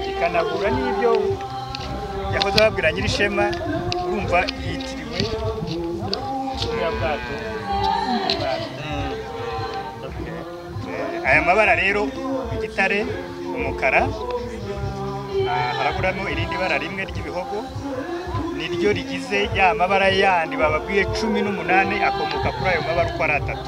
Ikanahura n'ibyo yahoze ababwira Nyirishema, urumva yitiriwe buriya bwato. Aya mabara rero igitare, umukara, haraburamo irindi bara rimwe ry'ibihogo, niryo rigize ya mabara yandi bababwiye 18 akomoka kuri ayo mabara uko ari atatu.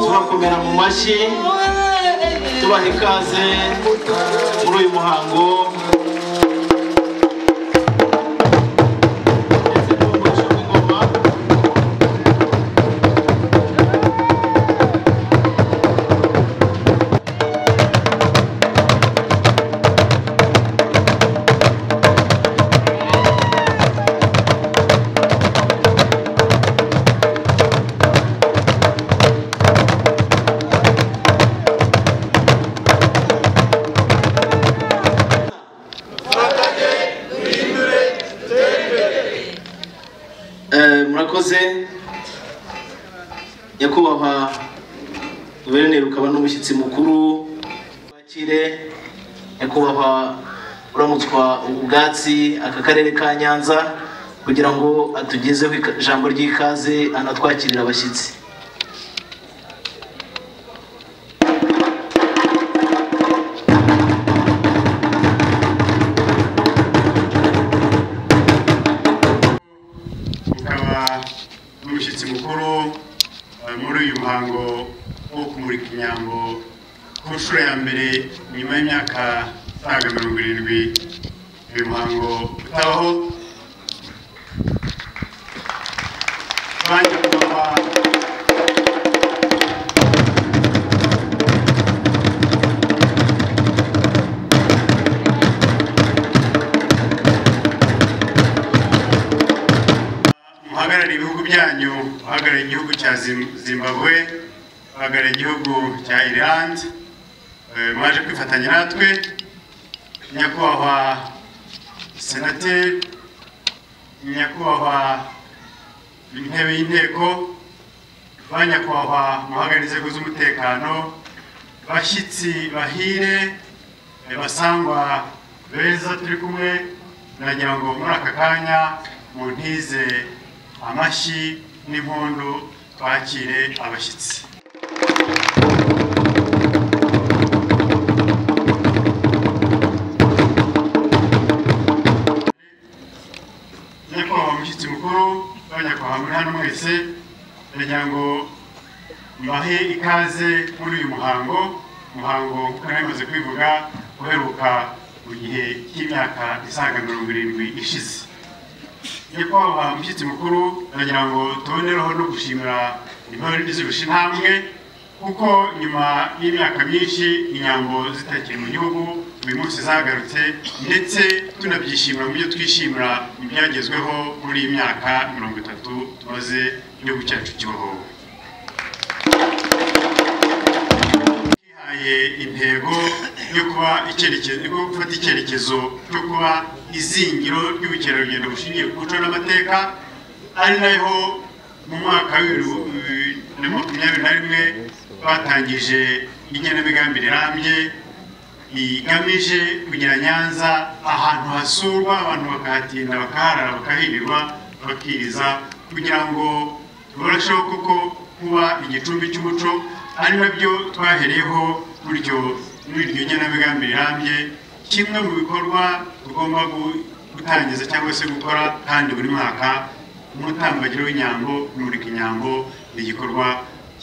Tubakomera mu mashyi, tubaha ikaze muri uyu muhango. Murakoze nyakubahwa guverineri, ukaba n'umushyitsi mukuru wakire nyakubahwa uramutswa ubwatsi aka karere ka Nyanza kugira ngo atugezeho ijambo ry'ikaze anatwakirira abashyitsi. Umushyitsi mukuru muri uyu muhango wo kumurika inyambo ku nshuro ya mbere nyuma y'imyaka isaga 70 uyu muhango utabaho. Muhagarariye ibihugu byanyu, muhagarariye igihugu cya Zimbabwe, muhagarariye igihugu cya Ireland, mwaje kwifatanya natwe. Nyakubahwa senateri, nyakubahwa intebe y'inteko, ba nyakubahwa muhagarariye inzego z'umutekano, bashyitsi bahire, basangwa beza turi kumwe, nagira ngo muri aka kanya muntize amashyi n'impundu twakire abashyitsi. Nyakubahwa mushyitsi mukuru, abanyakubahwa muri hano mwese, ndagira ngo mbahe ikaze muri uyu muhango. Umuhango nk'uko nari kwivuga uheruka mu gihe cy'imyaka isaga 70 ishize. Nyakubahwa mushyitsi mukuru, ndagira ngo tubonereho no gushimira intore zirusha intambwe, kuko nyuma y'imyaka myinshi inyambo zitakiri mu gihugu, uyu munsi zagarutse, ndetse tunabyishimira mu byo twishimira ibyagezweho muri iyi myaka 30 tumaze igihugu cyacu kibohowe. Twihaye intego yo kuba icyerekezo, yo gufata icyerekezo cyo kuba izingiro ry'ubukerarugendo bushingiye ku muco n'amateka, ari naho mu mwaka wa 2021 batangije igenamigambi rirambye rigamije kugira Nyanza ahantu hasurwa, abantu bakahatinda, bakaharara, bakahirirwa, bakiriza, kugira ngo turusheho koko kuba igicumbi cy'umuco, ari nabyo twahereyeho muri iryo genamigambi rirambye. Kimwe mu bikorwa tugomba gutangiza cyangwa se gukora kandi buri mwaka, umutambagiro w'inyambo, kumurika inyambo ni igikorwa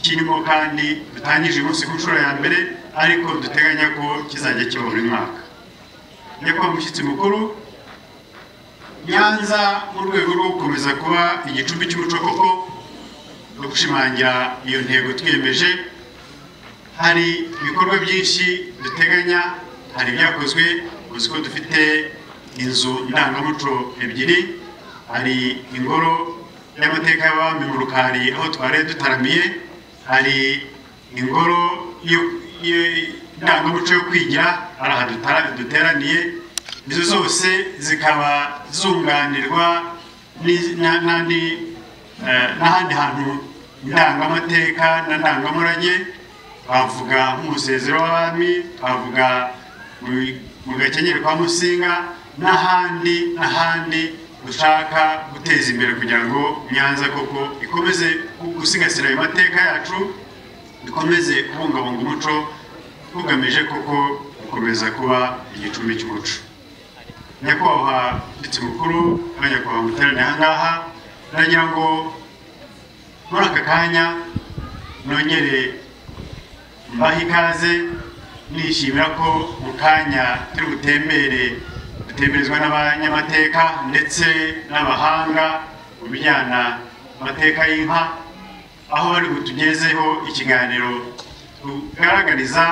kirimo kandi dutangije umunsi ku nshuro ya mbere, ariko duteganya ko kizajya kiba buri mwaka. Nyakubahwa mushyitsi mukuru, Nyanza mu rwego rwo gukomeza kuba igicumbi cy'umuco koko no gushimangira iyo ntego twiyemeje, hari ibikorwa byinshi duteganya, hari ibyakozwe. Uzi ko dufite inzu ndangamuco ebyiri, hari ingoro y'amateka y'abami mu Rukari aho twari dutaramiye, hari ingoro ndangamuco yo kwigira ari aha duteraniye. Izo zose zikaba zunganirwa n'ahandi hantu ndangamateka na ndangamurage. Twavuga nk'umusezero w'abami, twavuga mu Gakenyeri kwa Musinga n'ahandi n'ahandi dushaka guteza imbere kugira ngo Nyanza koko ikomeze gusigasira ayo mateka yacu, ikomeze kubungabunga umuco, tugamije koko gukomeza kuba igicumbi cy'umuco. Nyakubahwa mushyitsi mukuru, nyakubahwa muteraniye aha ngaha, ndagira ngo muri aka kanya nongere mbahe ikaze, nishimira ko mu kanya turi butembere, dutemberezwa n'abanyamateka ndetse n'abahanga mu bijyana amateka y'inka, aho bari butugezeho ikiganiro tugaragariza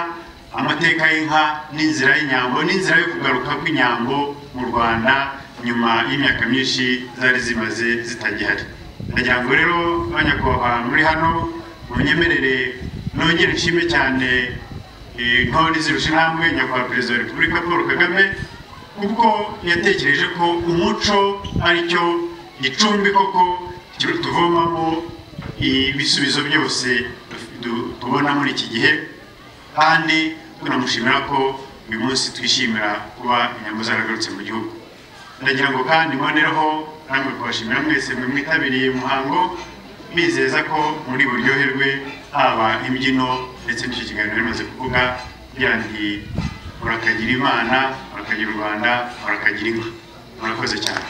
amateka y'inka n'inzira y'inyambo, n'inzira yo kugaruka kw'inyambo mu Rwanda nyuma y'imyaka myinshi zari zimaze zitagihari. Ndagira ngo rero banyakubahwa muri hano munyemerere nongere nshime cyane intore zirusha intambwe nyakubahwa Perezida wa Repubulika Paul Kagame, kuko yatekereje ko umuco aricyo gicumbi koko tuvomamo ibisubizo byose tubona muri iki gihe, kandi tunamushimira ko uyu munsi twishimira kuba inyambo zaragarutse mu gihugu. Ndagira ngo kandi mbonereho namwe kubashimira mwese mwe mwitabiriye umuhango, bizeza ko muri buryoherwe haba imbyino ndetse n'icyo kiganiro bimaze kuvuga, kugira nti murakagira Imana, murakagira u Rwanda, murakagira inka. Murakoze cyane.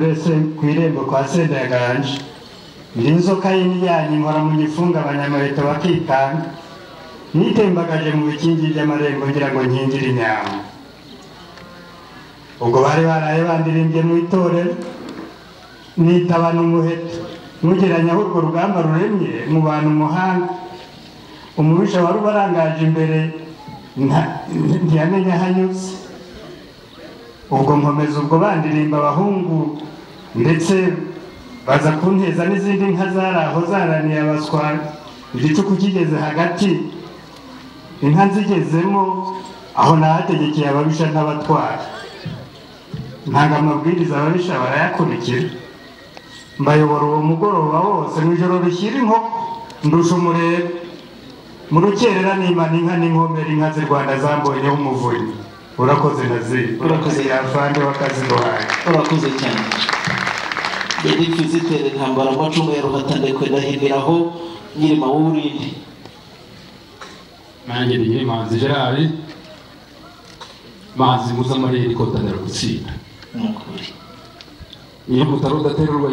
kuri ku irembo kwa Sendaganje. Ndi inzoka y'indyanyi nkora mu gifunga abanyamuheto bakikanga. Nitembagaje mu bikingi by'amarembo ngira ngo nkingire inyama. Ubwo bari baraye bandirimbye mu itorero, nitabana umuheto nkugeranya aho urwo rugamba ruremye mu bantu umuhanga. Umubisha wari ubarangaje imbere ntiyamenya aho anyuze. Ubwo nkomeza ubwo bandirimba abahungu, ndetse baza kunteza n'izindi nka zari aho zaraniye abaswa. Igicuku kigeze hagati, inka nzigezemo aho nahategekeye ababisha ntabatwara. Ntanga amabwiriza ababisha barayakurikira. Mbayobora uwo mugoroba wose mu ijoro rishyira inkoko ndusha umurego. Mu rukerera nimana inka n'inkomere, inka z'i Rwanda zambonyeho umuvunyi. Urakoze Naziri. Urakoze. Afande w'akazi duhaye. Urakoze cyane. Yari zitera intambara amacumu ya Ruhatandekwe ndahindiraho Nyirima w'Urindi. Nanjye ni Nyirimanzi Gerard, manzi mpuzamahirwe ikotanira gutsinda. Nukuri. Nyir'umutara udaterurwa,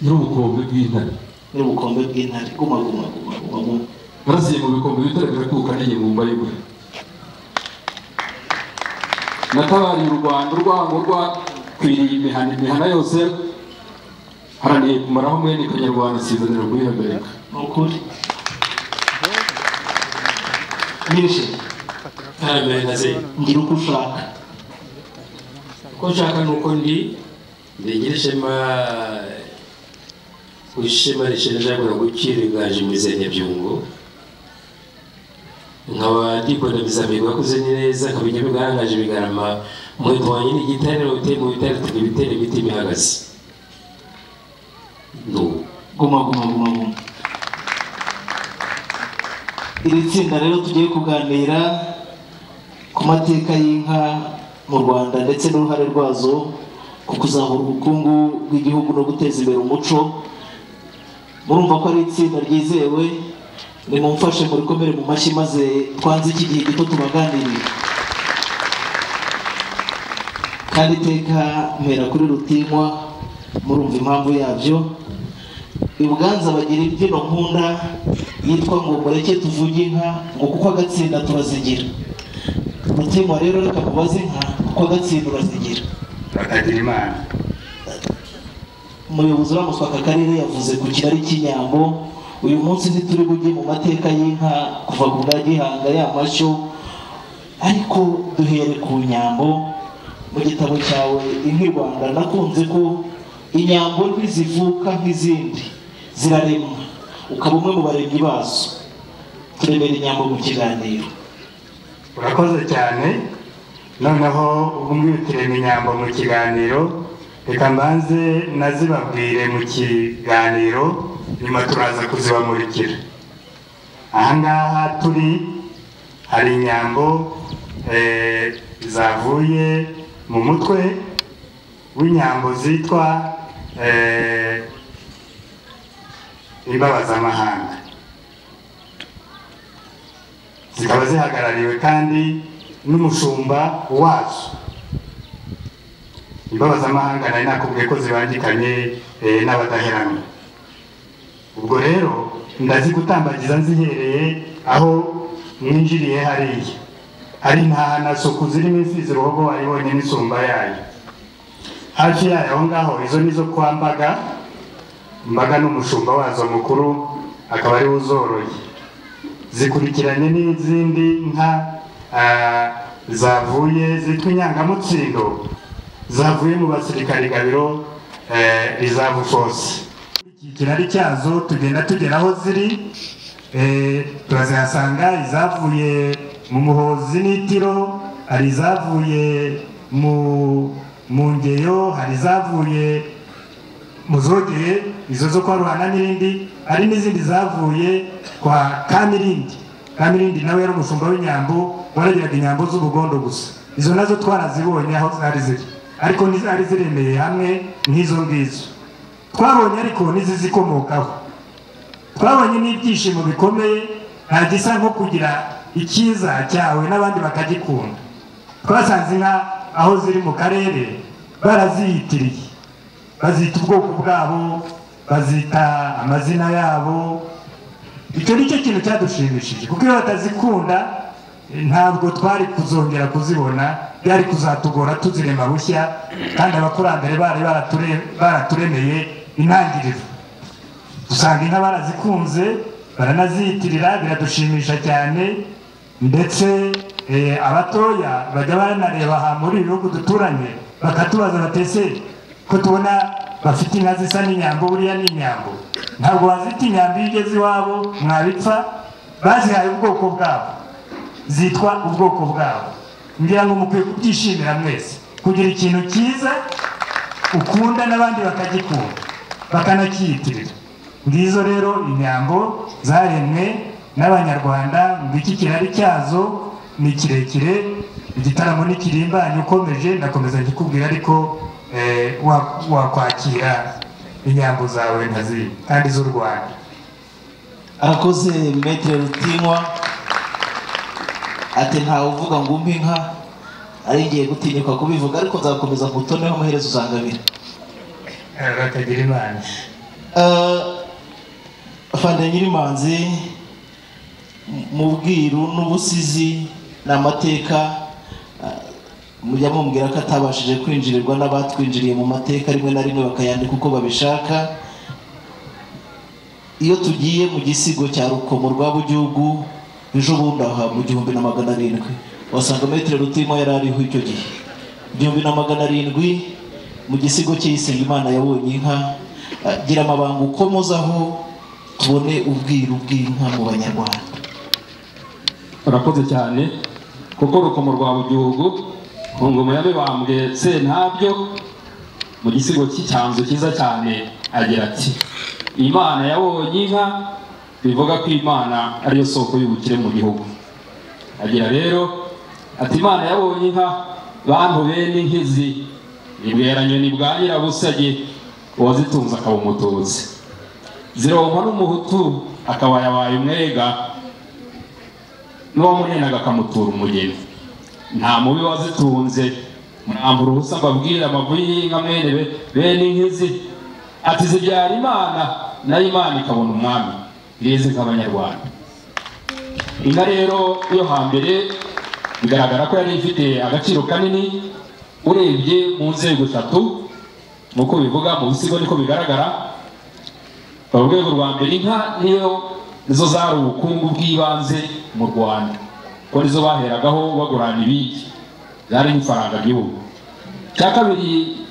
nyir'ubukombe bw'intare. Nyir'ubukombe bw'intare. Guma guma guma guma guma. Narasiye mu bikombe bitare birakuka n'inyumba y'ingwe. Natabariye u Rwanda urwango rwakwiriye imihana, imihana yose haraniye kumaraho mwene Kanyarwanda isezerano guyihagarika. Nukuri. Nyir'ishema. Ngira uko ushaka. Uko nshaka nuko ndi Nyir'ishema, ishema rishenjagura gukira iganje imizenyabyungo. Nkaba ndikunda mihigo yakuze neza, nkaba inyamigarangaje ibigarama. Umuheto wanjye ni igitare uteye mu bitare ibitera ibiti bihagaze. Guma guma guma guma. Iri tsinda rero tugiye kuganira ku mateka y'inka mu Rwanda ndetse n'uruhare rwazo ku kuzahura ubukungu bw'igihugu no guteza imbere umuco. Murumva ko ari itsinda ryizewe, nimumfashe murikomere mu mashyi maze twanze iki gihe gito tubaganirire. Kandi iteka mpera kuri Rutinywa, murumva impamvu yabyo. I Buganza bagira imbyino nkunda yitwa ngo mureke tuvuge inka, ngo kuko agatsinda turazigira. Rutinywa rero reka mubaze inka kuko agatsinda urazigira. Bakagira Imana. Umuyobozi uramuswa aka karere yavuze ku kirari cy'inyambo. Uyu munsi ntituri bujye mu mateka y'inka kuva ku bwa Gihanga ya mashyo, ariko duhere ku nyambo. Mu gitabo cyawe Inka i Rwanda nakunze ko inyambo ntizivuka nk'izindi, ziraremwa, ukaba umwe mu baremyi bazo. Turemera inyambo mu kiganiro. Urakoze cyane. Noneho ubwo mwirema inyambo mu kiganiro, reka mbanze nazibabwire mu kiganiro, nyuma turaza kuzibamurikira. Ahangaha turi hari inyambo zavuye mu mutwe w'inyambo zitwa imbabazamahanga, zikaba zihagarariwe kandi n'umushumba wazo. Imbabazamahanga nari nakubwiye ko zibangikanye n'abadaheranwa. Ubwo rero ndazigutambagiza nzihereye aho mwinjiriye hariya. Hari intahanasuku zirimo imfizi Ruhogo wayibonye n'isumba yayo. Hafi yayo aho ngaho izo nizo kwa Mbaga. Mbaga n'umushumba wazo mukuru akaba ari uzoroye. Zikurikiranye n'izindi nka zavuye zitwa inyangamutsindo, zavuye mu basirikari Gabiro Reserve Force. Ikirari cyazo tugenda tugera aho ziri, turazihasanga izavuye mu Muhozi n'Itiro, hari izavuye mu Ngeyo, hari izavuye mu Zogeye, izo zo kwa Ruhana n'irindi, hari n'izindi zavuye kwa Kamirindi. Kamirindi nawe yari umushumba w'inyambo, waragiraga inyambo z'ubugondo gusa. Izo nazo twarazibonye aho zari ziri, ariko ntizari ziremeye hamwe nk'izo ngizo. Twabonye ariko n'izizikomokaho. Twabonye n'ibyishimo bikomeye, nta gisa nko kugira icyiza cyawe n'abandi bakagikunda. Twasanze inka aho ziri mu karere baraziyitiriye, bazita ubwoko bwabo, bazita amazina yabo. Icyo ni cyo kintu cyadushimishije, kuko iyo batazikunda ntabwo twari kuzongera kuzibona, byari kuzatugora tuzirema bushya, kandi abakurambere bari baraturemeye intangiriro. Dusanga inka barazikunze, baranaziyitirira, biradushimisha cyane. Ndetse abatoya bajya baranareba aha muri ibi bihugu duturanye bakatubaza batese ko tubona bafite inka zisa n'inyambo, buriya ni inyambo? Ntabwo bazita inyambo iyo ugeze iwabo mwabipfa, bazihaye ubwoko bwabo, zitwa ubwoko bwabo. Ngira ngo mukwiye kubyishimira mwese, kugira ikintu cyiza ukunda n'abandi bakagikunda bakanakiyitirira. Ngizo rero inyambo zaremwe n'Abanyarwanda, ngo iki kirari cyazo ni kirekire, igitaramo ni kirimbanye ukomeje, ndakomeza ngikubwira, ariko wakwakira inyambo zawe nkazi kandi z'u Rwanda. Arakoze Maître Rutinywa, ati ntawe uvuga ngo umpe inka, ari ngiye gutinyuka kubivuga, ariko nzakomeza ngutoneho amaherezo uzangabira. Bakagira Imana. Afande Nyirimanzi, mu bwiru n'ubusizi n'amateka, mujya mumbwira ko atabashije kwinjirirwa n'abatwinjiriye mu mateka rimwe na rimwe bakayandika uko babishaka. Iyo tugiye mu gisigo cya Rukomo rwa Bugihugu ejo bundi aha mu 1700, wasanga Maître Rutinywa yari ariho icyo gihe. 1700 mu gisigo cy'isenga Imana yabonye inka. Gira amabanga ukomozaho tubone ubwiru bw'inka mu Banyarwanda. Urakoze cyane, kuko Rukomo rwa Bugihugu ku ngoma ya Mibambwe Sentabyo mu gisigo cy'icyanzu cyiza cyane agira ati Imana yabonye inka, bivuga ko Imana ariyo soko y'ubukire mu gihugu. Agira rero ati Imana yabonye inka bantu bene inkizi, ibweranyoni bwa Nyirabusage, uwazitunze akaba umututsi, zironkwa n'umuhutu akaba yabaye umwega, n'uwamunenaga akamutura umugeni. Nta mubi wazitunze, murambura ubusa mbabwira amavu y'inka mwene bene inkizi, ati zibyara Imana nayo Imana ikabona umwami. Ngizi nk'Abanyarwanda. Inka rero yo hambere bigaragara ko yari ifite agaciro kanini, urebye mu nzego eshatu nk'uko bivuga mu bisigo niko bigaragara. Urwego rwa mbere, inka niyo nizo zari ubukungu bw'ibanze mu Rwanda, ko nizo baheragaho bagurana ibindi, zari nk'ifaranga ry'igihugu. Icya kabiri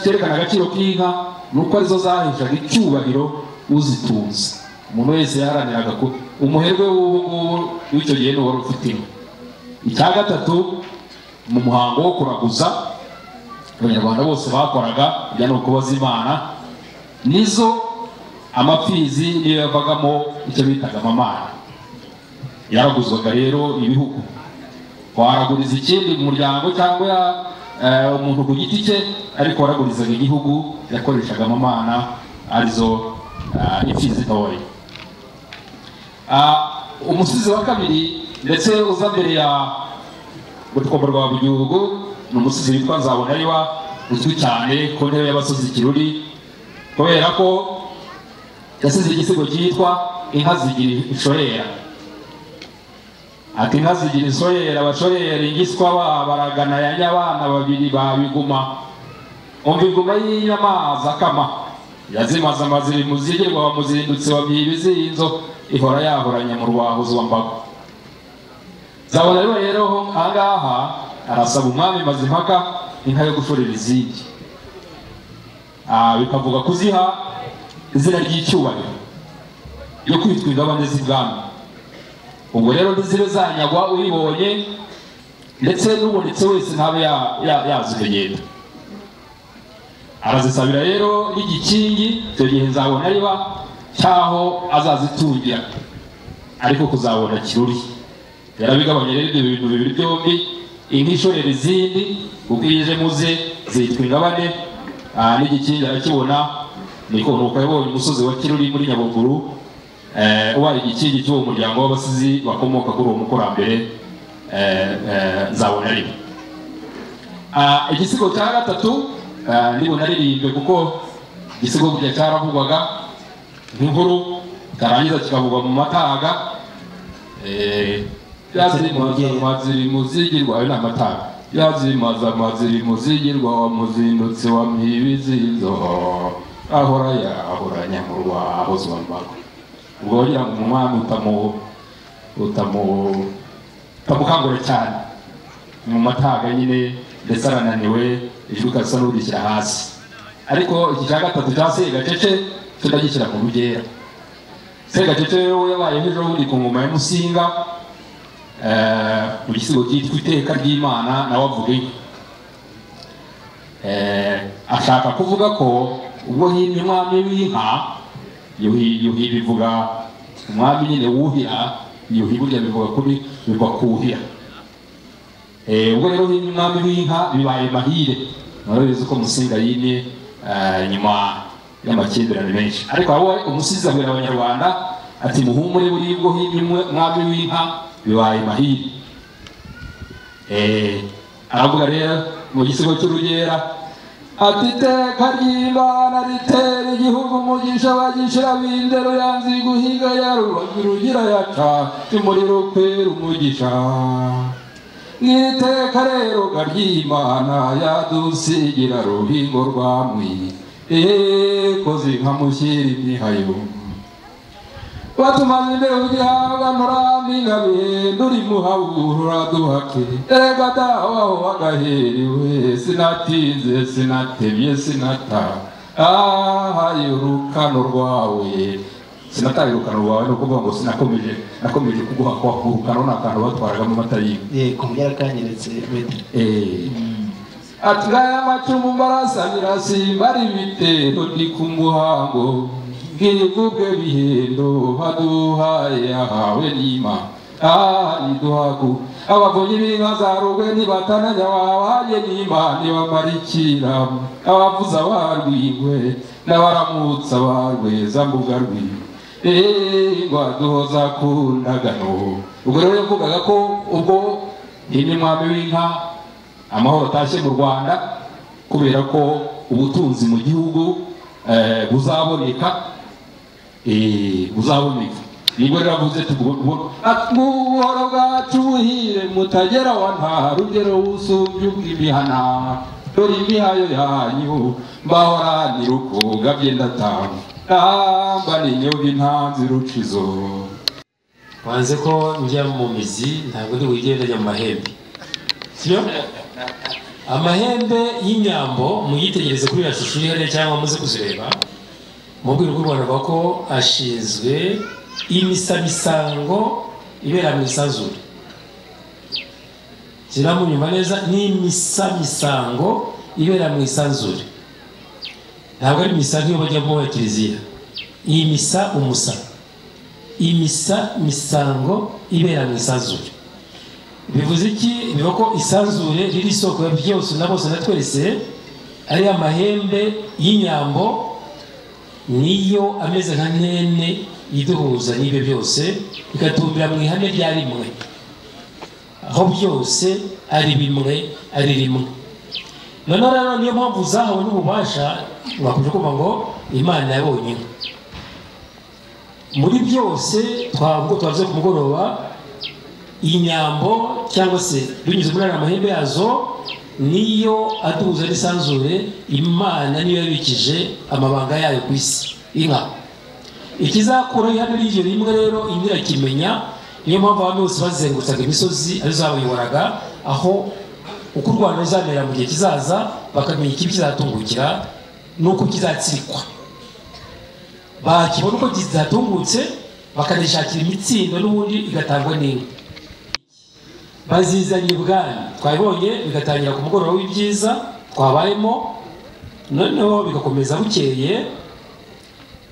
cyerekana agaciro k'inka ni uko arizo zaheshaga icyubahiro uzitunze. Umuntu wese yaharaniraga ko umuherwe w'ubu ngubu w'icyo gihe ni uwari ufite inka. Icya gatatu, mu muhango wo kuraguza Abanyarwanda bose bakoraga bijya no kubaza Imana, nizo amapfizi niyo yavagamo icyo bitaga amamana. Yaraguzwaga rero ibihugu, waraguriza ikindi mu muryango cyangwa umuntu ku giti cye, ariko waragurizaga igihugu yakoreshaga amamana, arizo imfizi ntoya. Umusizi wa kabiri ndetse uza mbere ya Rukomo rwa Bugihugu ni umusizi witwa Nzabonariwa, uzwi cyane ku ntebe y'abasozi Kiruri, kubera ko yasize igisigo cyitwa Inka zigira ishorera. Ati inka zigira ishorera, abashorera ingiswa baragana ya nyabana babiri babiguma, umva iguma y'inyamazi akama, yazimaze amaziri muzigirwa wa muzindutsi wa byibizinzo, ihora yahoranye mu rwahuzo wa mbago. Nzabonariwa rero ahangaha arasaba umwami Mazimpaka inka yo gushorera izindi, bikavuga kuziha izina ry'icyubahiro yo kwitwa ingabane z'ibwami. Ubwo rero ntizibe zanyagwa uyibonye, ndetse n'ubonetse wese ntabe yazimenyera. Arazisabira rero n'igikingi, icyo gihe Nzabonariwa cyaho azazitungira, ariko kuzabona Kiruri. Yarabigabanye rero ibyo bintu bibiri byombi, inka ishorera izindi kuko iyo ije muze zitwa ingabane, n'igikingi arakibona. Niko nuko yabonye umusozi wa Kiruri muri Nyabuguru, ubaye igikingi cy'uwo muryango w'abasizi bakomoka kuri uwo mukurambere Nzabonariwa. Igisigo cya gatatu ndibona aririmbe kuko igisigo burya cyaravugwaga nk'inkuru karangiza kikavugwa mu mataga. Yaziri muzigirwa ayo ni amataga. Yazimaza maziri muzigirwa wa muzindutsi wa mpibizizo ahora yahora nyamurwa ahozwa mbago. Ubwo wagira ngo umwami utamukangura cyane mu mataga nyine, ndetse arananiwe, ijwi gasa n'urishyira hasi. Ariko iki cya gatatu cya Segacece tutagishyira mu rugera. Segacece we yabayeho ejo bundi ku ngoma ya Musinga, mu gisigo cyitwa Iteka ry'Imana, nawe avuga inka. Ashaka kuvuga ko ubwo himye umwami w'inka, yuhi bivuga umwami nyine wuhira, yuhi burya bivuga kuri biva kuhira. Ubwo rero himye umwami w'inka bibaye mahire. Murabizi ko Musinga yimye nyuma y'amakimbirane menshi. Ariko aho umusizi abwira Abanyarwanda ati muhumure buri bwo himye umwami w'inka bibaye mahire. Aravuga rero mu gisigo cy'urugera ati iteka ry'Imana ritera igihugu umugisha, bagishira b'indero yanzi guhiga ya rugira yaca umuriro kwera umugisha. Ngiteka rero ry'Imana yadusigira ruhingo rwamwi kozi nkamushyira imihayo. Batumaze imbeho gihabwa murambi ngabihe nduri muhabura duhake. Erega daho wagaheriwe sinatinze sinatebye sinata ahaye urukano rwawe. Sinataye urukano rwawe ni ukuvuga ngo sinakomeje, nakomeje kuguha kwa urukano ni akantu batwaragamo amata y'inka. Yego byarakanyeretse Metero. Ati ngaya amacumu mbarasamira simba ari ibitero ndi ku muhango ngivuge bihendo baduhaye ahawe n'Imana iduhagu. Abavunyi b'inka za Rugwe ntibatananya wabaye n'Imana ibamarikira, abavuza barwingwe n'abaramutsa barweza mbuga rwingwe ngwaduhoza ku ndagano. Ubwo rero yavugaga ko ubwo himye umwami w'inka amahoro atashye mu Rwanda, kubera ko ubutunzi mu gihugu buzaboneka, buzaboneka. Nibwo rero avuze buhoro bwacu buhire mutagera wa nta rugero usumbye ubw'imihana, dore imihayo yanyu mbahoranira uko gabye ndatanga namba n'inyoga intanzi rucizo. Wanze ko njya mu mizi ntabwo ndi wigende njya mu mahembe, sibyo? Amahembe y'inyambo muyitegereze kuri ya shusho iri cyangwa muze kuzireba. Mu rwego rw'u Rwanda bavuga ko ashinzwe imisamisango ibera mu isanzure. Ziramunyuma neza, ni imisamisango ibera mu isanzure. Ntabwo ari misa nk'iyo bajya mu kiliziya. Iyi misa umusa, imisa misango ibera mu isanzure. Bivuze iki? Bivuga ko isanzure riri isoko ya byose na bose na twese, ari amahembe y'inyambo niyo ameze nka ntene iduhuza n'ibyo byose, ikatumbira mu ihame rya rimwe, aho byose ari bimwe ari rimwe. Noneho rero niyo mpamvu zahawe n'ububasha, wakomeje kumva ngo Imana yabonye inka muri byose. Twabwo twavuze ku mugoroba, inyambo cyangwa se binyuze muri aya mahembe yazo niyo aduhuza n'isanzure. Imana niyo yabikije amabanga yayo ku isi, inka. Ikizakuraho ihame ry'iryo rimwe rero inka irakimenya. Niyo mpamvu abantu bose bazengurutsaga imisozi arizo babayoboraga, aho uko u Rwanda ruzamera mu gihe kizaza, bakamenya ikibi kizatungukira n'uko kizatsirikwa. Bakibona uko kizatungutse bakanishakira imitsindo n'ubundi igatangwa n'inka. Bazizanye ibwami twabibonye, bigatangira ku mugoroba w'ibyiza twabayemo, noneho bigakomeza bukeye.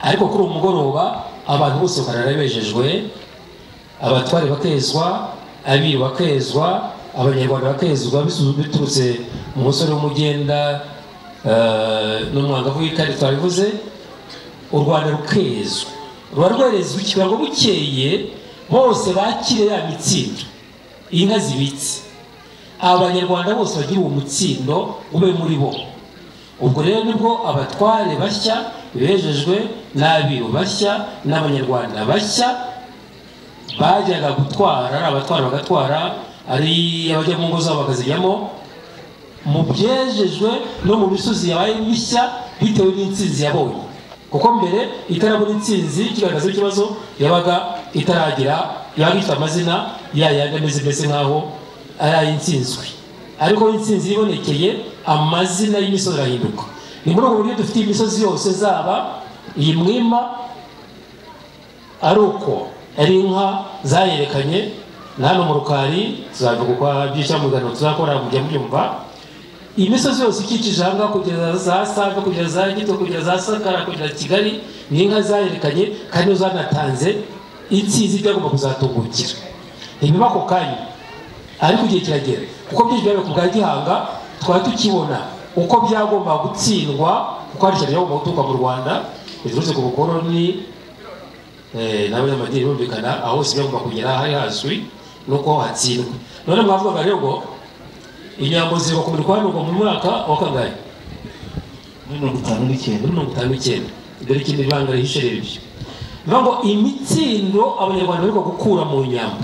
Ariko kuri uwo mugoroba abantu bose bakarara bejejwe, abatware bakezwa, abiru bakezwa, Abanyarwanda bakezwa biturutse mu musore w'umugenda n'umwangavu w'ikari twabivuze. U Rwanda rukezwa, ruba rwerezwa ikirango bukeye, bose bakire ya mitsindo inka zibitse. Abanyarwanda bose bagira uwo mutsindo ube muri bo. Ubwo rero nibwo abatware bashya bejejwe n'abiru bashya n'abanyarwanda bashya bajyaga gutwara, ari abatwara bagatwara, ari abajya mu ngo zabo bakazijyamo, mu byejejwe no mu misozi yabaye mishya bitewe n'intsinzi yabonye. Kuko mbere itarabona intsinzi kigaragaza ikibazo yabaga itaragira, yabaga ifite amazina yayandi ameze mbese nk'aho ari ay'intsinzwi. Ariko intsinzi ibonekeye amazina y'imisozi arahinduka. Ni muri ubwo buryo dufite imisozi yose, zaba iyi Mwima ari uko ari inka zayerekanye, na hano mu Rukari tuzavuga uko byishyira mu biganiro tuzakora mujya mubyumva. Imisozi yose ikikije aha ngaha kugeza za Save, kugeza za Gitwe, kugeza za Sakara, kugeza Kigali, ni inka zayerekanye kandi zanatanze intsinzi byagomba kuzatungukira. Ntibiba ako kanya, ariko igihe kiragera, kuko byinshi byabaye ku bwa Gihanga twari tukibona uko byagomba gutsindwa, kuko hari ishyano ryagomba guturuka mu Rwanda riturutse ku bukoloni n'abanyamadini bumvikana, aho hose byagomba kugera hari hazwi nuko hatsindwa. None mwavugaga rero ngo inyambo ziva ku mirwano mu mwaka wa kangahe? Muri 59. Muri 59. Dore ikindi banga rihishe rero ibyo. Bivuga ngo imitsindo Abanyarwanda bariko gukura mu nyambo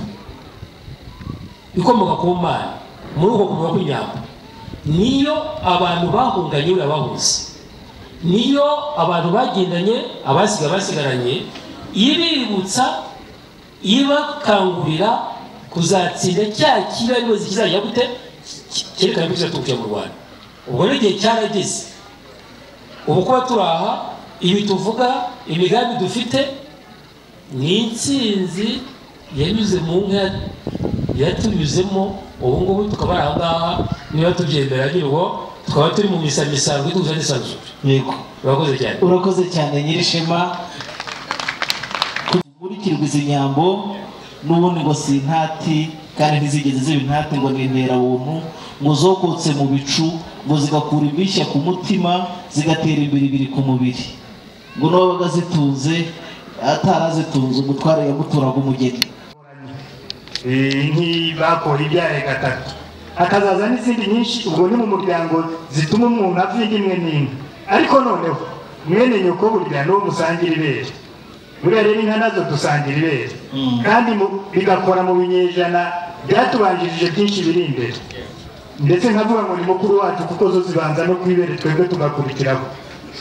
ikomoka ku Mana, muri uko kuvuga kw'inyambo niyo abantu bahunganye urabahuza, niyo abantu bagendanye abasiga basigaranye, ibibutsa ibakangurira kuzatsinda cya kibi aribo kizajya gute cyerekana ko kizaturuka mu Rwanda. Ubwo rero igihe cyarageze, ubu kuba turaha ibi tuvuga, imigambi dufite ni intsinzi yanyuze mu nka yatunyuzemo, ubu ngubu tukaba ari aha ngaha, niba tubyemera nyirwo tukaba turi mu misamisango ituze n'isanzure. Yego, urakoze cyane. Urakoze cyane Nyirishema. Kumurikirwa izi nyambo n'ubundi ngo si intati kandi ntizigeze ziba intati, ngo ni interabuntu, ngo zokotse mu bicu, ngo zigakura imishya ku mutima, zigatera imbiribiri ku mubiri, ngo n'uwabaga zitunze atarazitunze umutware yamuturaga umugeni. Ntibakora ibyaye gatatu, hakazaza n'izindi nyinshi. Ubwo ni mu muryango zituma umuntu avuga imwe n'imwe. Ariko noneho mwene nyoko burya n'uwo musangira ibere, buriya rero inka nazo dusangira ibere, kandi bigakora mu binyejana byatubanjirije byinshi biri imbere. Ndetse nkavuga ngo ni mukuru wacu kuko zo zibanza no kwibere, twebwe tugakurikiraho.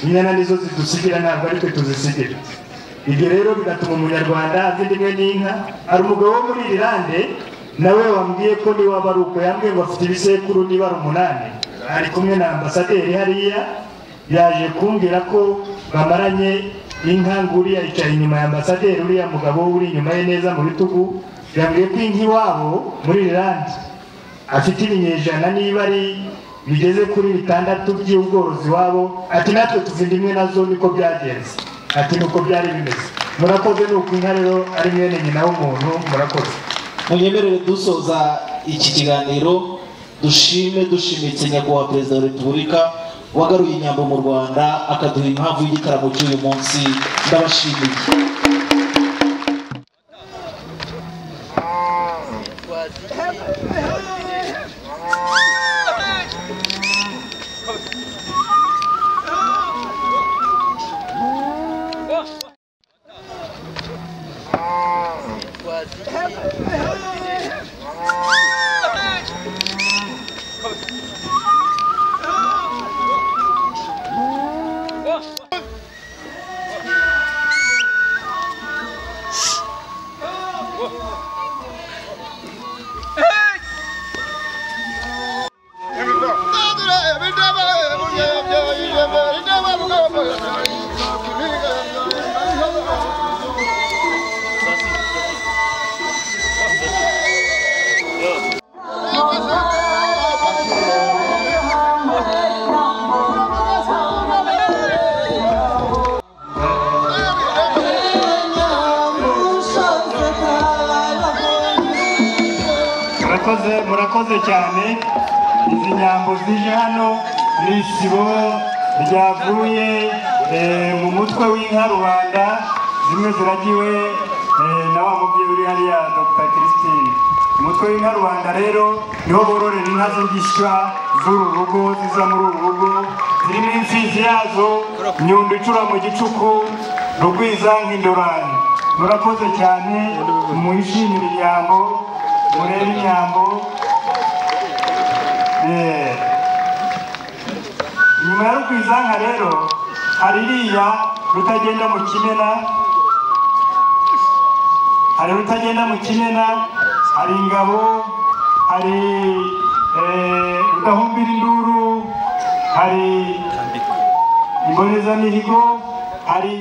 Inyana nizo zidusigira, ntabwo ari twe tuzisigira. Ibyo rero bigatuma Umunyarwanda azi imwe n'inka. Hari umugabo wo muri Irilande nawe wambwiye ko niba ari uko, yambwiye ngo afite ibisekuru niba ari 8, ari kumwe na ambasaderi hariya, yaje kumbwira ko bamaranye inka. Nguriya yicaye inyuma ya ambasaderi, uriya mugabo uri inyuma ye neza mu bitugu, yambwiye ko inka iwabo muri Irilande afite ibinyejana niba ari bigeze kuri 6 by'ubworozi wabo. Ati natwe tuzinda imwe nazo, niko byagenze. Ati nuko byari bimeze. Murakoze. Nuko inka rero ari mwene nyina w'umuntu. Murakoze. Munyemerere dusoza iki kiganiro dushime dushimitse Nyakubahwa Perezida wa Repubulika wagaruye inyambo mu Rwanda, akaduha impamvu y'igitaramo cy'uyu munsi. Ndabashimiye. Murakoze cyane. Izi nyambo zije hano ni isibo ryavuye mu mutwe w'inka rubanda, zimwe ziragiwe na wa mubyeyi uri hariya Dr. Christine. Umutwe w'inka rubanda rero niho bororera inka z'ingishywa z'uru rugo, ziza muri uru rugo, zirimo imfizi yazo Nyundo icura mu gicuku, Rugwiza nk'indorani. Murakoze cyane, mwishimire inyambo, murebe inyambo. Inyuma ya Rugwizanka rero hari iriya Rutagenda mu Kimena, hari Rutagenda mu Kimena, hari Ingabo, hari Rudahumbira induru, hari Imbonezamihigo, hari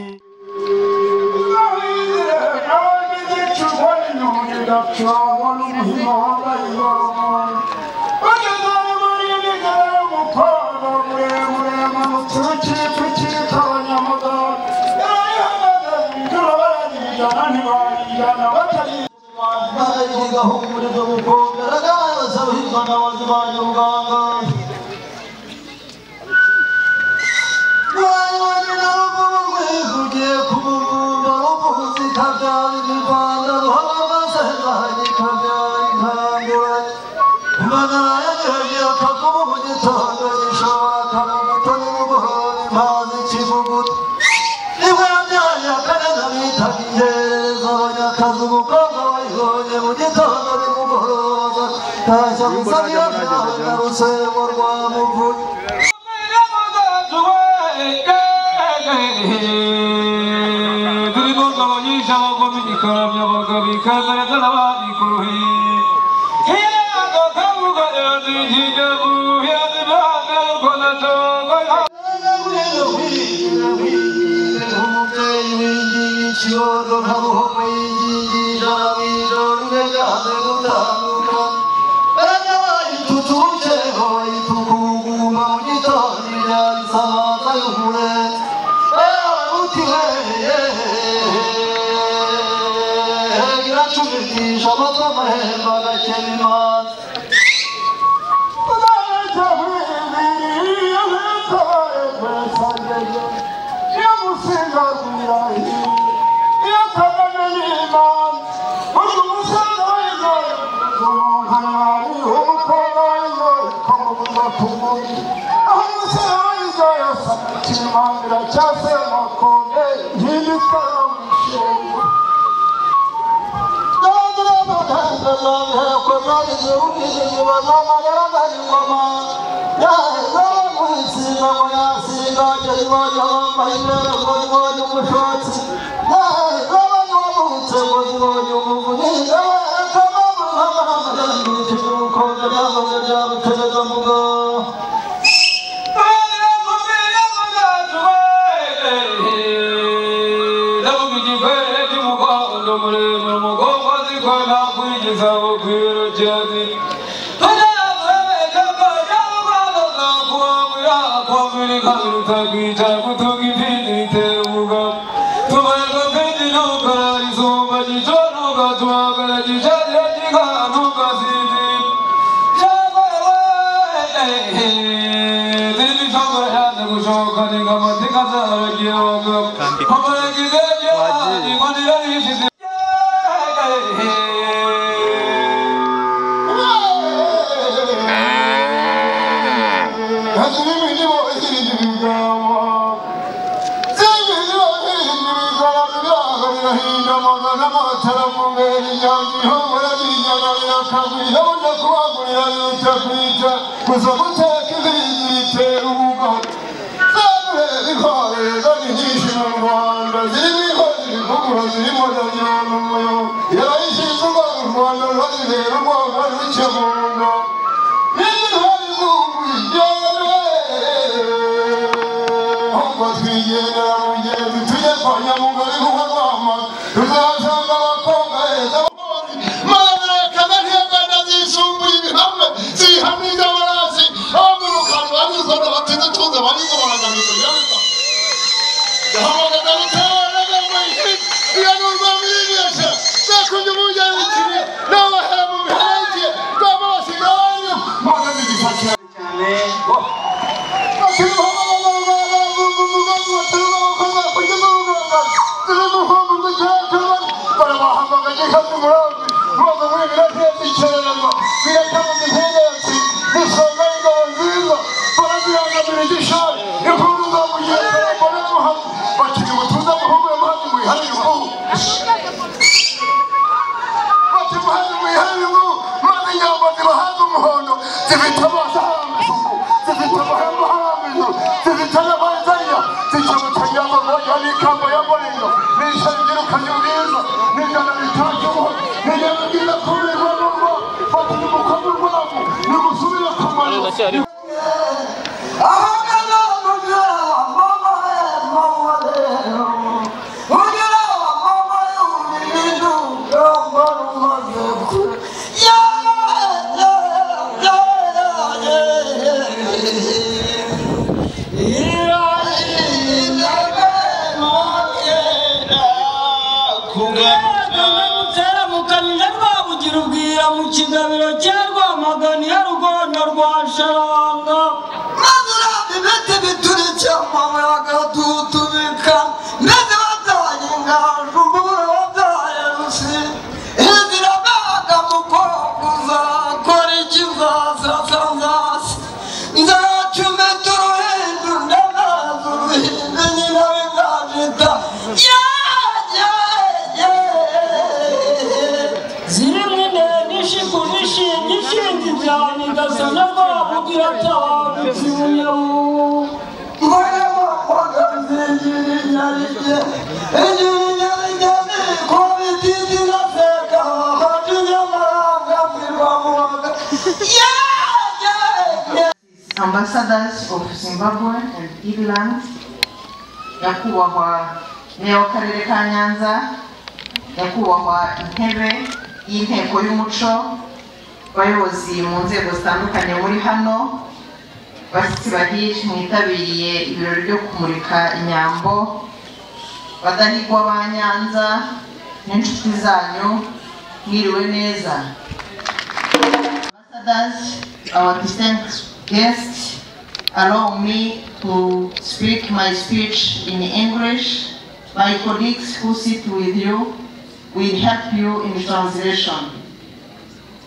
Thank you. N'ikamba ya Mborenga, n'isha ribyiruka ry'ubwiza, n'ijana ritashye ubuhoro, n'ijana bwiza kubirwa n'urwa, fata umukobwa urwavu, nimusubire ku mazu. Mu kigabiro cya Rwamagana ya Rugondo rwa Sharanga, maze uraba ibiti biturike amabuye agatutubika, ndetse wabyaye ingaju mbura wabyaye rusi, inzira baga mukobwa uzakora iki nzasasa nzacumita uruhindu ndamaze uruhindu nyina w'ingajita. Ishingi cyane igasa na Rwabugira atababitse ubunyabu. Ambassadors of Zimbabwe and Ireland, nyakubahwa meya w'akarere ka Nyanza, nyakubahwa intebe y'inteko y'umuco, bayobozi mu nzego zitandukanye muri hano, bashyitsi bahire mwitabiriye ibirori byo kumurika inyambo, badahigwa ba Nyanza n'inshuti zanyu, mwiriwe neza. Ambassadors, our distinguished guests, allow me to speak my speech in English. My colleagues who sit with you will help you in translation.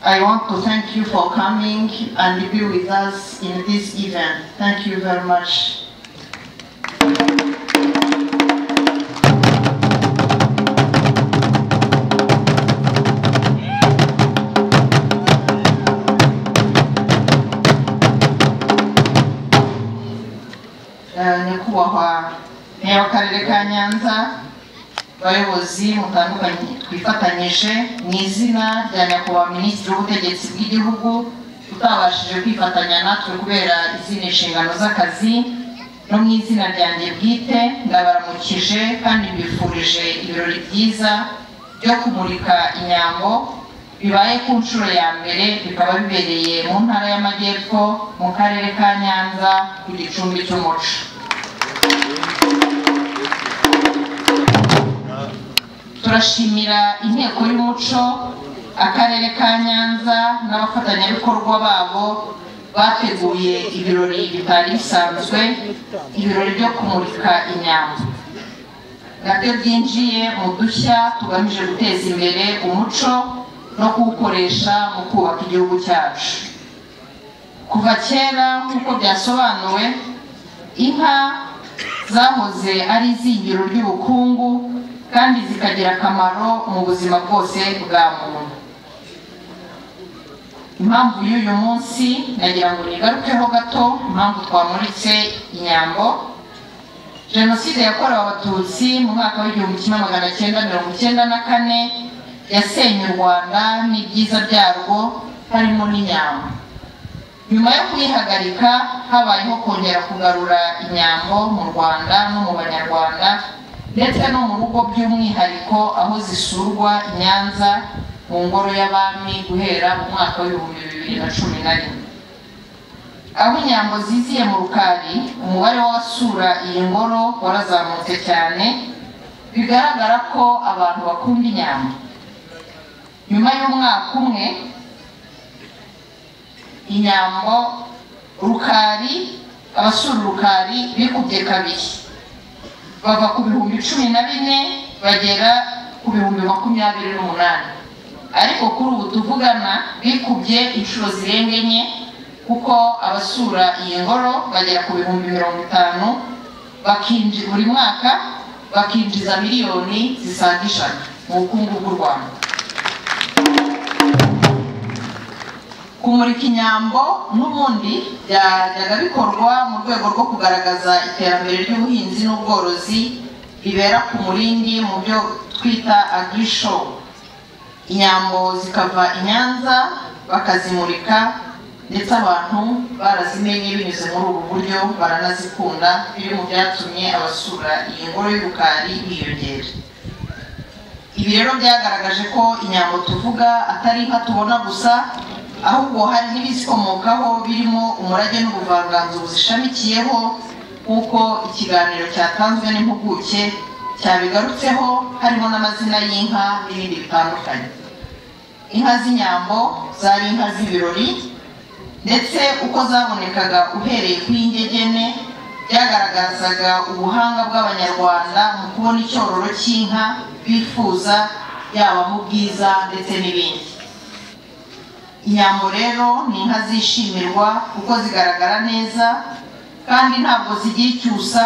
I want to thank you for coming and be with us in this event. Thank you very much. Nyakubahwa meya w'akarere ka Nyanza, bayobozi mutandukanye twifatanyije mu izina rya nyakubahwa minisitiri w'ubutegetsi bw'igihugu utabashije kwifatanya natwe kubera izindi nshingano z'akazi, no mu izina ryanjye bwite ndabaramukije kandi mbifurije ibirori byiza byo kumurika inyambo bibaye ku nshuro ya mbere, bikaba bibereye mu ntara y'Amajyepfo mu karere ka Nyanza ku gicumbi cy'umuco. Turashimira inteko y'umuco, akarere ka Nyanza n'abafatanyabikorwa babo bateguye ibirori bitari bisanzwe, ibirori byo kumurika inyambo nabyo byinjiye mu dushya tugamije guteza imbere umuco no kuwukoresha mu kubaka igihugu cyacu. Kuva kera nk'uko byasobanuwe, inka zahoze ari izingiro ry'ubukungu kandi zikagira akamaro mu buzima bwose bwa muntu. Impamvu y'uyu munsi nagira ngo nigarukeho gato, impamvu twamuritse inyambo. Jenoside yakorewe Abatutsi mu mwaka w'1994 yasenye u Rwanda n'ibyiza byarwo harimo n'inyambo. Nyuma yo kuyihagarika habayeho kongera kugarura inyambo mu Rwanda no mu Banyarwanda ndetse no mu rugo, by'umwihariko aho zisurwa i Nyanza mu ngoro y'abami guhera mu mwaka w'2011. Aho inyambo ziziye mu Rukari, umubare w'abasura iyi ngoro warazamutse cyane, bigaragara ko abantu bakunda inyambo. Nyuma y'umwaka umwe inyambo Rukari, abasura Rukari bikubye kabiri, bava ku 14,000 bagera ku 28,000. Ariko kuri ubu tuvugana bikubye inshuro zirenga enye, kuko abasura iyi ngoro bagera ku 50,000 bakinjira buri mwaka, bakinjiza miliyoni zisaga 100 mu bukungu bw'u Rwanda. Kumurika inyambo n'ubundi byajyaga bikorwa mu rwego rwo kugaragaza iterambere ry'ubuhinzi n'ubworozi ribera ku Murindi mu byo twita agri show. Inyambo zikava i Nyanza bakazimurika, ndetse abantu barazimenye binyuze muri ubu buryo baranazikunda, biri mu byatumye abasura iyi ngoro y'Urukari biyongera. Ibi rero byagaragaje ko inyambo tuvuga atari inka tubona gusa, ahubwo hari n'ibizikomokaho birimo umurage n'ubuvanganzo buzishamikiyeho, nk'uko ikiganiro cyatanzwe n'impuguke cyabigarutseho, harimo n'amazina y'inka n'ibindi bitandukanye. Inka z'inyambo zari inka z'ibirori, ndetse uko zabonekaga uhereye ku y'ingegene byagaragazaga ubuhanga bw'Abanyarwanda mu kubona icyororo cy'inka bifuza, yaba mu bwiza ndetse n'ibindi. Inyambo rero ni inka zishimirwa kuko zigaragara neza, kandi ntabwo zigira icyusa,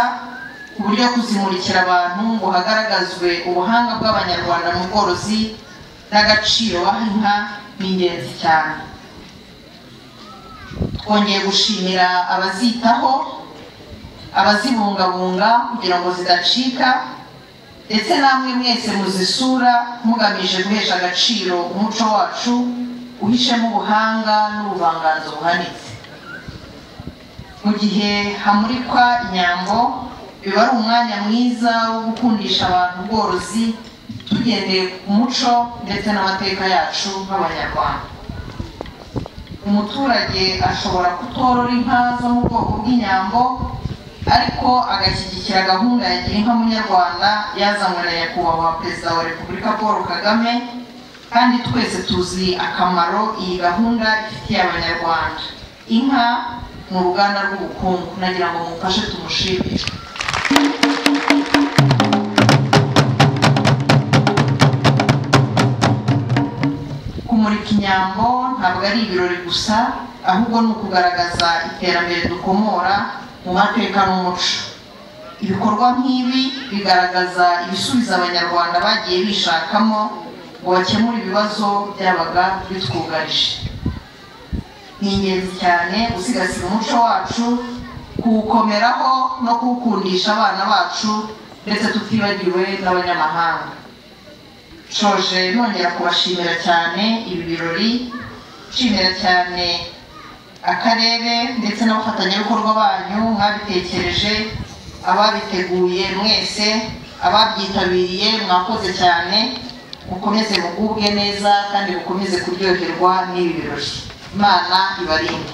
ku buryo kuzimurikira abantu ngo hagaragazwe ubuhanga bw'Abanyarwanda mu bworozi n'agaciro baha inka ni ingenzi cyane. Twongeye gushimira abazitaho, abazibungabunga kugira ngo zidacika, ndetse namwe mwese muzisura mugamije guhesha agaciro umuco wacu uhishemo ubuhanga n'ubuvanganzo buhanitse. Mu gihe hamurikwa inyambo, biba ari umwanya mwiza wo gukundisha abantu ubworozi tugendeye ku muco ndetse n'amateka yacu nk'Abanyarwanda. Umuturage ashobora kutorora inka zo mu bwoko bw'inyambo, ariko agashyigikira gahunda ya Gira Inka Munyarwanda yazanywe na Nyakubahwa Perezida wa Repubulika Paul Kagame, kandi twese tuzi akamaro iyi gahunda ifitiye Abanyarwanda. Inka ni uruganda rw'ubukungu, nagira ngo mumfashe tumushimire. Kumurika inyambo ntabwo ari ibirori gusa, ahubwo ni ukugaragaza iterambere dukomora mu mateka n'umuco. Ibikorwa nk'ibi bigaragaza ibisubizo Abanyarwanda bagiye bishakamo ngo bakemure ibibazo byabaga bitwugarije. Ni ingenzi cyane gusigasira umuco wacu, kuwukomeraho no kuwukundisha abana bacu, ndetse tutibagiwe n'abanyamahanga. Nshoje nongera kubashimira cyane ibi birori, nshimira cyane akarere ndetse n'abafatanyabikorwa banyu mwabitekereje, ababiteguye mwese, ababyitabiriye mwakoze cyane. Mukomeze mugubwe neza kandi mukomeze kuryoherwa n'ibi birori. Imana ibarinde.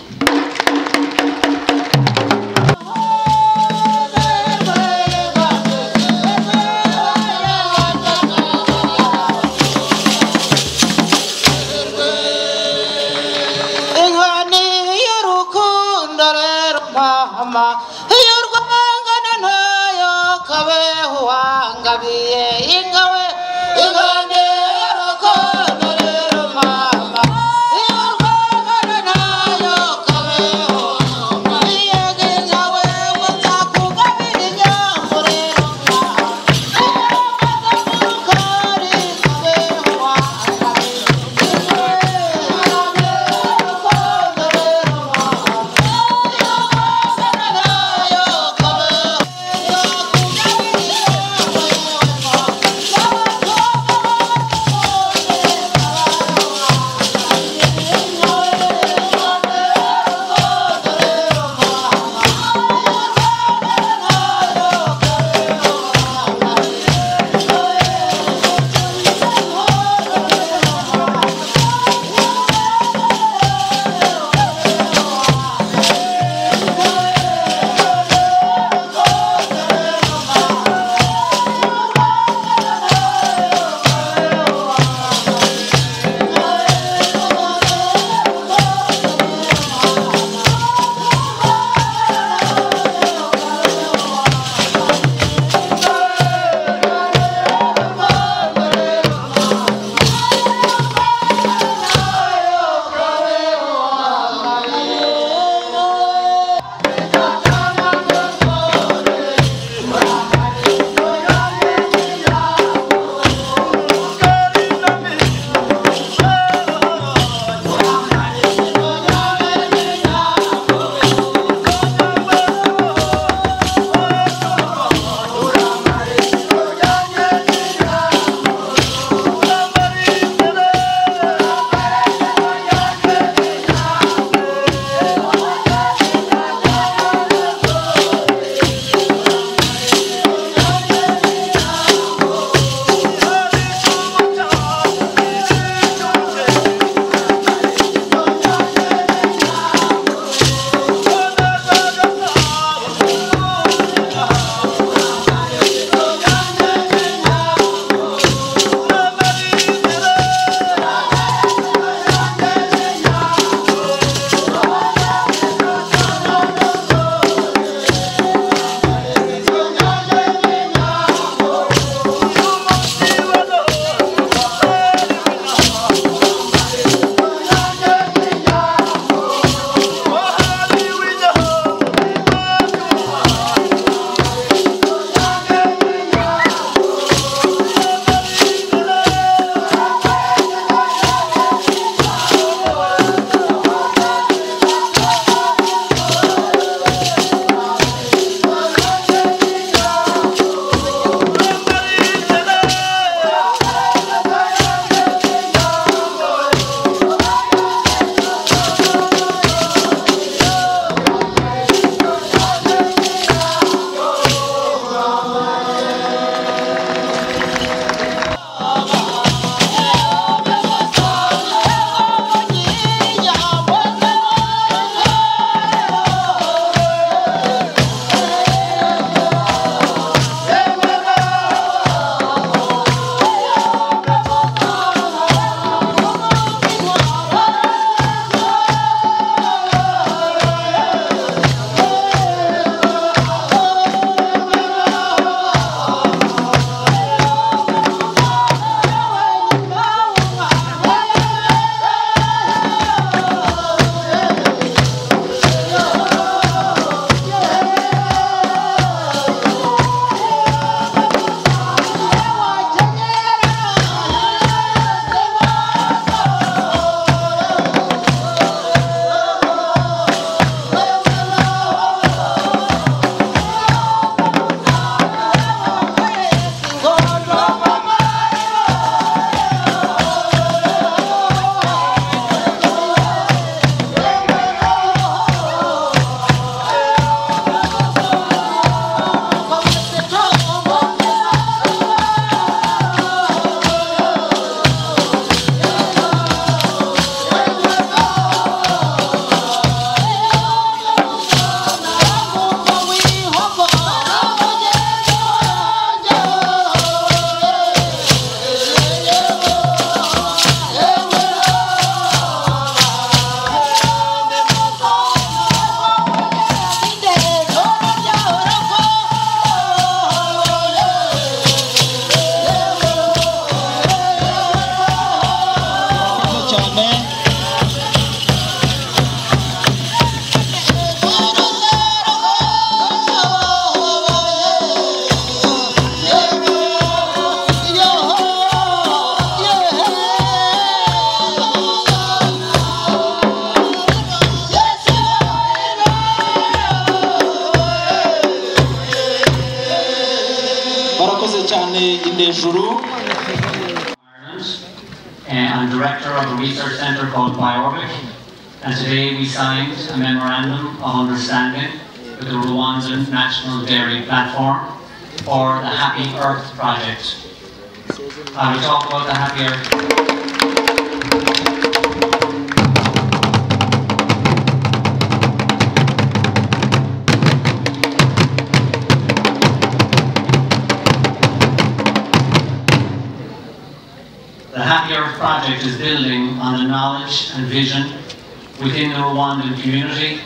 cyane Indejuru. I'm director of a research center called BiOrbic, and today we signed a memorandum of understanding with the Rwandan National Dairy Platform for the Happy Earth Project. I will talk about the Happy Earth. The Happy Earth Project is building on the knowledge and vision within the Rwandan community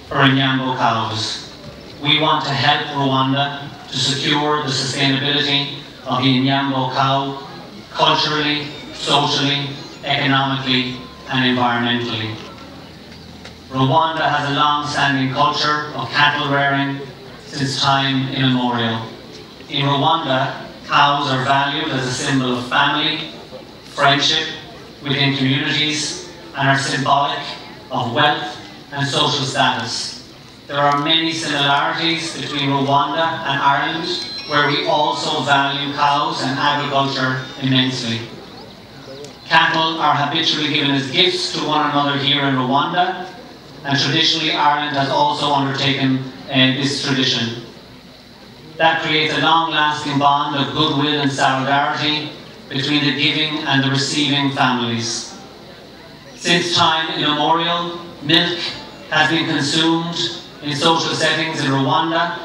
for Inyambo cows. We want to help Rwanda to secure the sustainability of the Inyambo cow culturally, socially, economically, and environmentally. Rwanda has a long-standing culture of cattle rearing since time immemorial. In Rwanda, cows are valued as a symbol of family, friendship within communities, and are symbolic of wealth and social status. There are many similarities between Rwanda and Ireland, where we also value cows and agriculture immensely. Cattle are habitually given as gifts to one another here in Rwanda, and traditionally Ireland has also undertaken this tradition. That creates a long-lasting bond of goodwill and solidarity between the giving and the receiving families. Since time immemorial, milk has been consumed in social settings in Rwanda,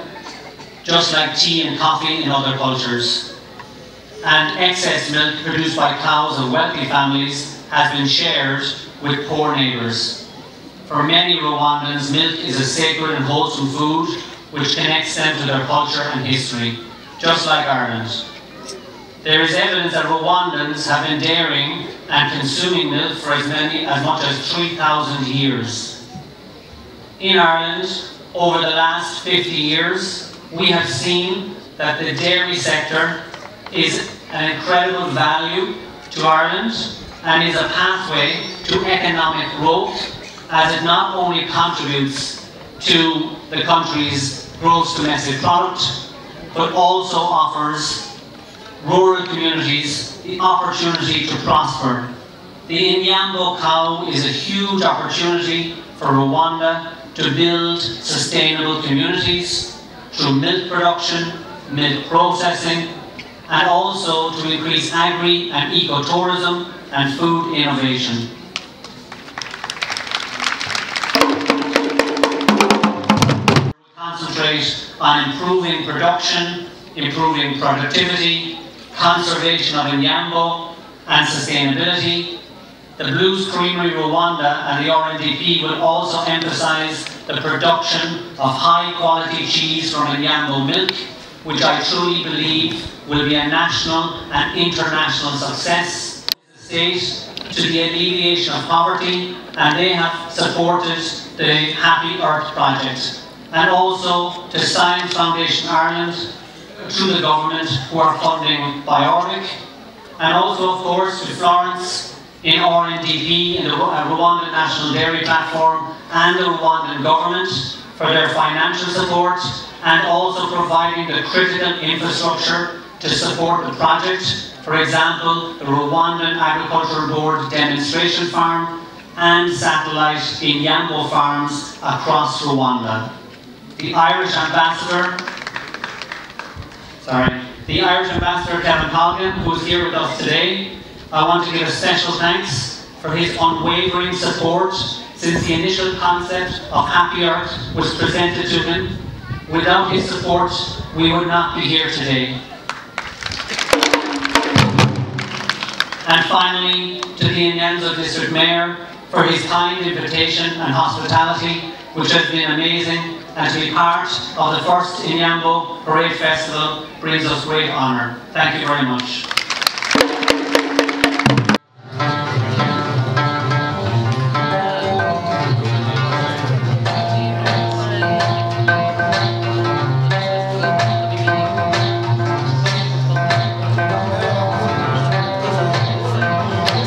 just like tea and coffee in other cultures. And excess milk produced by cows of wealthy families has been shared with poor neighbors. For many Rwandans, milk is a sacred and wholesome food which connects them to their culture and history, just like Ireland. There is evidence that Rwandans have been dairying and consuming milk for as much as 3,000 years. In Ireland, over the last 50 years, we have seen that the dairy sector is an incredible value to Ireland and is a pathway to economic growth, as it not only contributes to the country's gross domestic product, but also offers rural communities the opportunity to prosper. The Inyambo cow is a huge opportunity for Rwanda to build sustainable communities through milk production, milk processing, and also to increase agri and ecotourism and food innovation. Concentrate on improving production, improving productivity, conservation of Inyambo, and sustainability. The Blues Creamery Rwanda and the RNDP will also emphasize the production of high-quality cheese from Inyambo milk, which I truly believe will be a national and international success. The state to the alleviation of poverty, and they have supported the Happy Earth Project. And also to Science Foundation Ireland, through the government, who are funding BiOrbic, and also, of course, to Florence in RNDP, in the Rwandan National Dairy Platform, and the Rwandan government for their financial support, and also providing the critical infrastructure to support the project. For example, the Rwandan Agricultural Board Demonstration Farm and satellite Inyambo farms across Rwanda. The Irish Ambassador, Kevin Colgan, who is here with us today, I want to give a special thanks for his unwavering support since the initial concept of Happy Earth was presented to him. Without his support, we would not be here today. And finally, to the Nyanza District Mayor for his kind invitation and hospitality, which has been amazing, and to be part of the first Inyambo Parade Festival brings us great honour. Thank you very much.